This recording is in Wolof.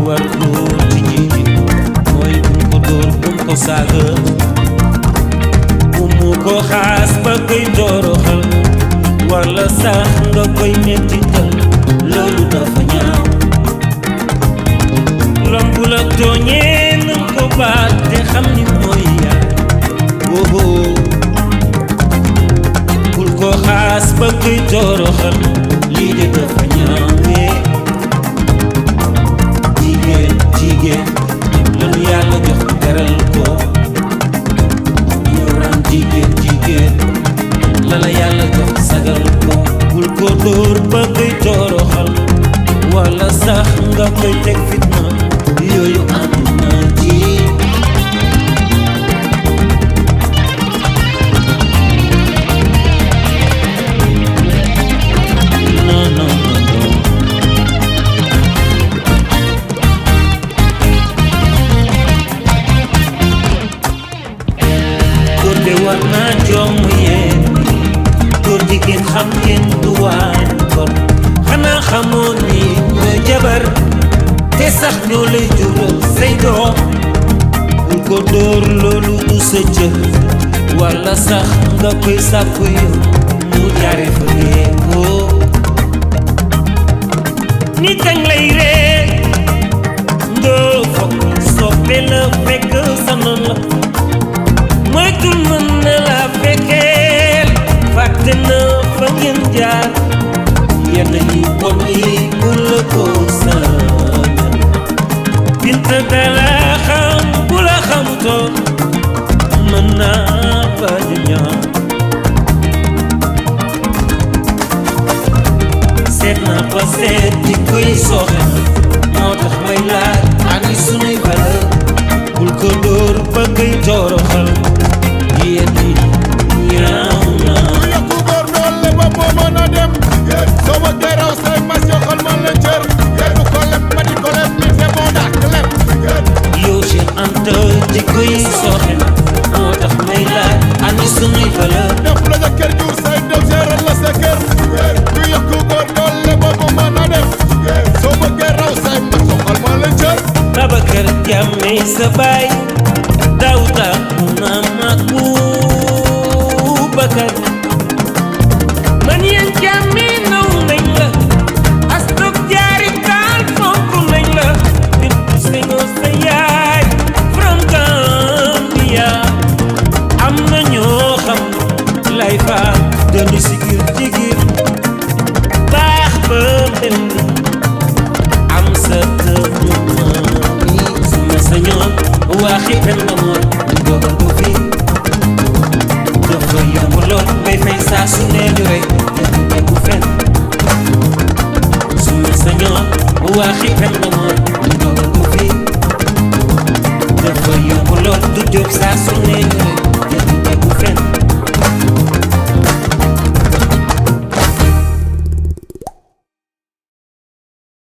war góor ci jigéen mooy bum ko dóor bum ko saaga bum ko xaas ba koy toroxal walla sax nga koy mettital loolu dafa ñaaw lom bu la tooñee nang ko baat te xam ni mooy yaay wóo bul ko xaas ba koy toroxal lii de dafa ñaawee jigéen lanu yàlla jox teral ko yoram jigéen lala yàlla jox sagal ko bul ko dóor ba koy toroxal walla sax nga koy teg fitna yooyu àdduna ji war naa jomm yéen góor jigéen xam ngeen du waan kon xanaa xamoon ni ñoo jabar te sax ñoo lay jural say doom bul ko dóor loolu du sa cër walla sax nga koy sàkku yow mu jaare fa ko ni kañ lay ree nga foog soppe la fekk sa noon la moytul mën na la fekkeel fàtte na fa ngeen jaar yenn yu bon yi bu la ko sañal binta dala xam bu la xamutoon mën naa bañ a ñaaw seet naa ba seet di koy sooxe moo tax may laaj ani sunuy valeur bul ko dóor ba koy toroxal yéen ñi ñaaw na ku yokku góor doole ba moo mën a dem soo ma gërëw say mas yoxal ma la cër bu ko leb ma di ko leb mi te moo dàq leb yow Cheikh Anta di koy sooxe moo tax may laaj ani sunuy valeur def la sa kër jur say dem seeral la sa kër ku yokku góor doole ba moo mën a dem soo ma gërëw say mas yoxal ma la cër Babacar Diame sa baay Daouda na maku Bakar man yéen Diame naw nañ la astok jaari taal fonk nañ la nit sengo sa yaay from Gambia am na ñoo xam lay fa dëndu sigir jigir baax ba mel am sa tëdd Señor, waxi benn moon ñu dogal ko fi dafa yomb lool bay fay saa su ne di rey ñu bu fen suma Señor, waxi benn moon ñu dogal ko fi dafa yomb lool du jóg saa su ne